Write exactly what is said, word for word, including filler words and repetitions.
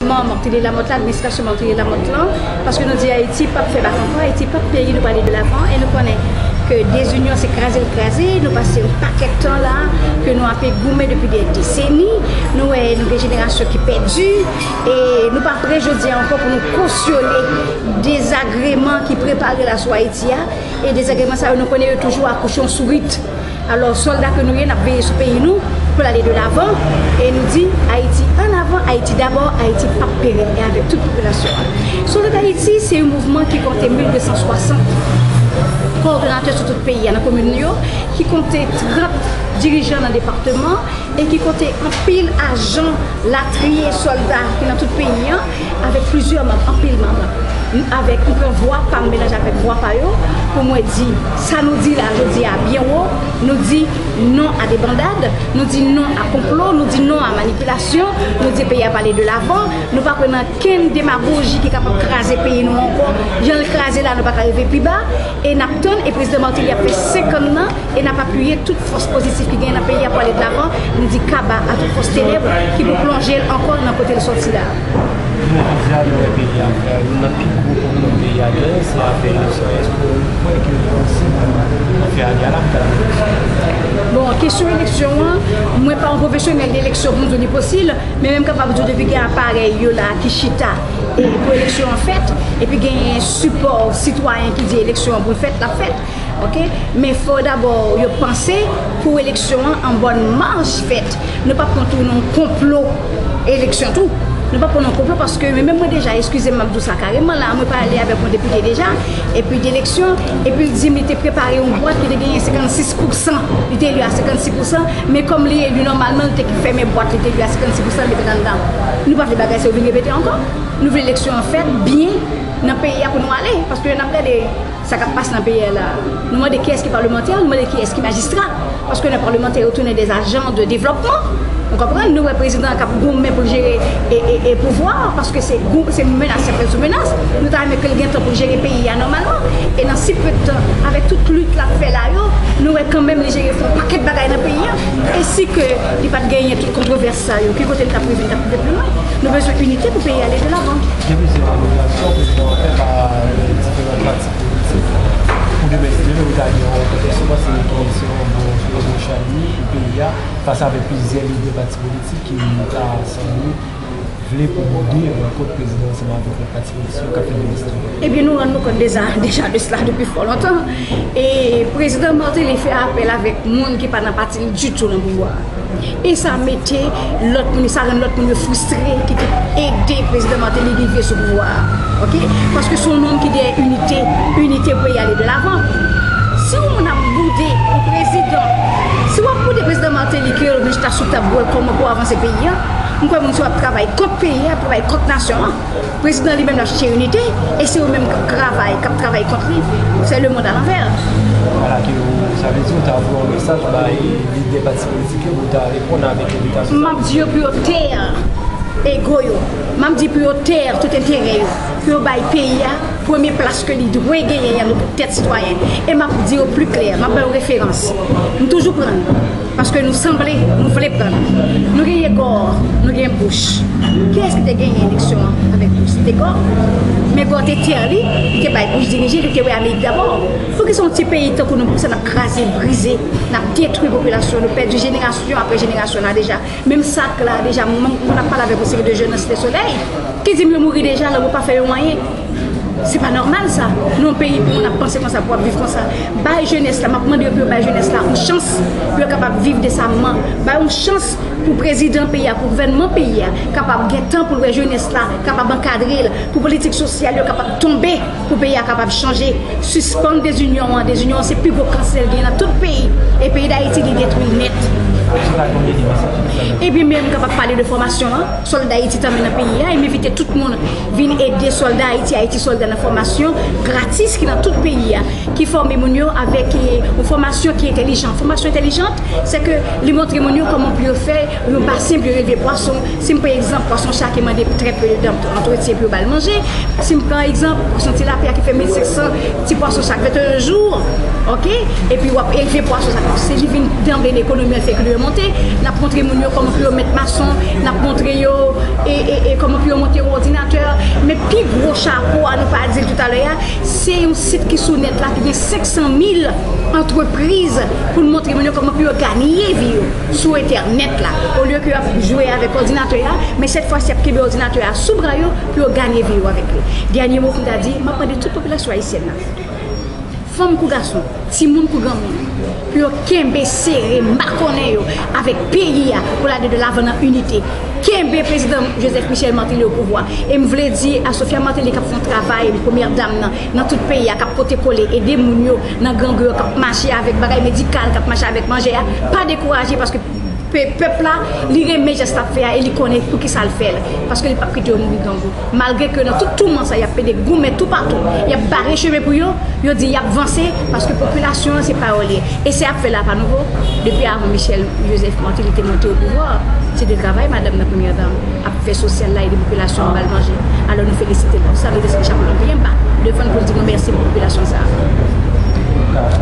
Martelly Lamothe la, administrasyon Martelly Lamothe lan, paske nou di Ayiti p ap fè bak ankò, Ayiti p ap peri, nou prale de lavan, e nou konnen ke dezinyon se kraze l kraze, nou pase yon pakèt tan la, ke nou ape goumen depi dè deseni, nou wè nou gen jenerasyon ki pèdi, e nou pa prè jodi a ankò pou nou kosyone dezagreman ki prepare la sou Ayiti a, e dezagreman sa yo nou konnen yo toujou akouche yon sourit. Alò, sòlda ke nou ye, n ap veye sou peyi nou pou l ale de lavan. E nou di, Ayiti an avan, Ayiti dabò, Ayiti p ap peri, e avèk tout popilasyon an. Sòlda Dayiti se yon mouvman ki konte mil de san swasant kowòdonatè sou tout peyi a nan komin nou yo, ki konte trant dirijan nan depatman e ki konte anpil ajan latriye sòlda ki nan tout peyi an, avèk plizyè manm, anpil manm. Avèk, m pran vwa pa m melanje avèk vwa pa yo, pou mwen di sa nou di la jodi a byen wo. Nou di non a debandad, nou di non a konplo, nou di non a manipilasyon, nou di peyi a prale de lavan, nou pa kwè nan kenn demagoji ki kapab kraze peyi nou ankò. Jan l kraze la, nou pa ka rive pi ba, e n ap tann, e prezidan Martelly ap fè senk an nan, e n ap apiye tout fòs pozitif ki genyen nan peyi a pou ale de lavan. Nou di kaba a tout fòs tenèb ki pou plonje l ankò nan kote l sòti la. Jounen jodi a, nou wè peyi a, youn nan pi gwo pwoblèm peyi a genyen, se afè eleksyon. Èske ou kwè ke li posib pou fè ale a la pou ta gen eleksyon? Bon, kesyon eleksyon an, mwen pa yon pwofesyonèl de eleksyon pou m di w li posib, men menm kapab di w depi gen aparèy yo la ki chita e pou eleksyon an fèt, epi genyen sipò sitwayen ki di eleksyon an pou l fèt, l ap fèt. Ok? Men fò dabò yo panse pou eleksyon an an bòn mach fèt. Nou p ap pran tou nan konplo eleksyon tou. Nou p ap pran nan konplo paske men menm mwen deja, eskize m, m ap di w sa kareman la, mwen pale avèk yon depite deja, epi de eleksyon, epi l di m li te prepare yon bwat ki te genyen senkannsis pousan, li te eli a senkannsis pousan, men kòm li eli nòmalman, li te fèmen bwat, li te eli a senkannsis pousan, li mete l anndan. Nou pa vle bagay sa yo vin repete ankò. Nou vle eleksyon an fèt byen nan peyi a pou nou ale, paske n ap gade sa k ap pase nan peyi a la. Nou mande kiyès ki palmantè, nou mande kiyès ki majistra. Paske lè palmantè yo tounen dè ajan de devlòpman, ou konprann, nou wè prezidan k ap goumen pou l jere e, e, e pouvwa a, paske se gou-, se menas y ap fè l sou menas. Nou ta renmen ke l gen tan pou l jere peyi a nòmalman. E nan si pe de tan, avèk tout lit l ap fè la yo, nou wè kanmenm li jere fè yon pakèt bagay nan peyi a. E si ke li pa t genyen tout kontwovès sa yo, ki kote n t ap rive, n t ap rive pi lwen. Nou bezwen inite pou peyi a ale de lavan. Gen plizyè nominasyon prezidan an fè pa diferan pati politik. Pou demen, si demen ou ta gen yon kontèks, ou panse ke se yon bon, se yon bon chwa li pou peyi a, fas avèk plizyè lidè pati politik ki ta sanble vle pou boude rankont prezidan ansanm avèk lòt pati politik yo k ap fè demonstrasyon? Ebyen, nou rann nou kont deja, deja de sela depi fò lontan. E prezidan Martelly fè apèl avèk moun ki pa nan pati l ditou nan pouvwa a. E sa mete lòt moun, sa rann lòt moun yo fristre ki te ede prezidan Martelly rive sou pouvwa a. Ok? Paske se yon nonm ki dèyè inite, inite pou peyi ale de lavan. Si yon moun ap boude yon prezidan, si w ap boude prezidan Martelly, ke l vin chita sou tab wè kòman pou avanse peyi a, m kwè moun sa yo ap travay kont peyi a, ap travay kont nasyon an. Prezidan li menm l ap chèche inite, e se yo menm k ap travay, k ap travay kont li. Se le monde à l'envers. Ala ke ou, sa vle di ou ta voye yon mesaj bay lidè pati politik yo pou ta reponn avèk envitasyon. M ap di yo pou yo tè ego yo. M ap di pou yo tè tout enterè yo. Pou yo bay peyi a premye plas ke li dwe genyen an nan tèt sitwayen. E m ap di yo pli klè, m ap ba yo referans. M toujou pran l. Paske nou sanble, nou vle pran l. Nou gen yè Gò, nou gen Bush. Kiyès ki te genyen eleksyon an avèk Bush? Se te Gò. Men Gò te tè li, li te bay Bush dirije, li te wè Amerik dabò. Poukisa yon ti peyi tankou nou, poukisa n ap kraze, brize, n ap detwi popilasyon nou, pèdi jenerasyon apre jenerasyon la deja? Menm sa k la deja, m, m ap pale avèk yon seri de jèn nan Site Solèy, ki di m yo mouri deja, lè yo pa fè yo anyen. Se pa nòmal sa. Nan yon peyi pou moun ap panse konsa, pou ap viv konsa. Bay jenès la, m ap mande yo pou yo bay jenès la yon chans, pou yo kapab viv desamman. Bay yon chans pou prezidan peyi a, pou gouvènman peyi a, kapab gen tan pou l wè jenès la, kapab ankadre l, pou politik sosyal yo kapab tonbe, pou peyi a kapab chanje. Sispann dezinyon an. Dezinyon an se pi gwo kansè l gen nan tout peyi. E peyi Dayiti, li detwi l nèt. Ebyen, men m kapab pale de fòmasyon an. Sòlda Ayiti tanmen nan peyi a, e m envite tout moun vin ede sòlda Ayiti, Ayiti sòlda nan fòmasyon gratis ki nan tout peyi a, ki fòme moun yo avèk, eh, yon fòmasyon ki entèlijan. Fòmasyon entèlijan, se ke li montre moun yo kòman pou yo fè yon basen pou yo elve pwason. Si m pran egzanp, pwason chak ki mande trè pe antretyen pou yo ba l manje. Si m pran egzanp, pwason tilapya ki fè mil senk san ti pwason chak venteyen jou, ok? Epi w ap elve pwason sa. Se li vin danble lekonomi an, fè ki dwe monte. N ap montre moun yo kòman pou yo mèt mason, n ap montre yo e, e, e kòman pou yo monte Pi gwo chapo a, nou pa di l toutalè a, se yon sit ki sou nèt la ki gen senk san mil antrepriz pou l montre moun yo kòman pou yo ganye vi yo sou entènèt la. Olye ke y ap jwe avèk òdinatè a, men sèt fwa si y ap kenbe òdinatè a sou bra yo pou yo ganye vi yo avèk li. Dènye mo pou m ta di, m ap mande tout popilasyon ayisyèn nan, fanm kou gason, timoun kou granmoun, pou yo kenbe sere makonnen yo avèk peyi a pou l ale de lavan nan inite. Kenbe prezidan Joseph Michel Martelly o pouvwa. E m vle di a Sophia Martelly k ap fè yon travay, premyè dam nan, nan tout peyi a, k ap pote kole, ede moun yo nan grangou yo, k ap mache avèk bagay medikal, k ap mache avèk manje a, pa dekouraje paske pe- pèp la, li renmen jès l ap fè a e li konnen poukisa l fè l. Paske li p ap kite yo mouri grangou. Malgre ke nan tout touman sa, y ap pede goumen toupatou, y ap bare chemen pou yo, yo di y ap vanse, paske popilasyon an se pawòl ye. E sa y ap fè la pa nouvo. Depi avan Michel Joseph Martelly te monte o pouvwa, se te travay madanm nan premyè dam ap fè sosyal la, ede popilasyon an ba l manje. Alò nou felisite l pou sa, nou deside chapo nou byen ba devan l pou n di nou mèsi pou popilasyon sa a.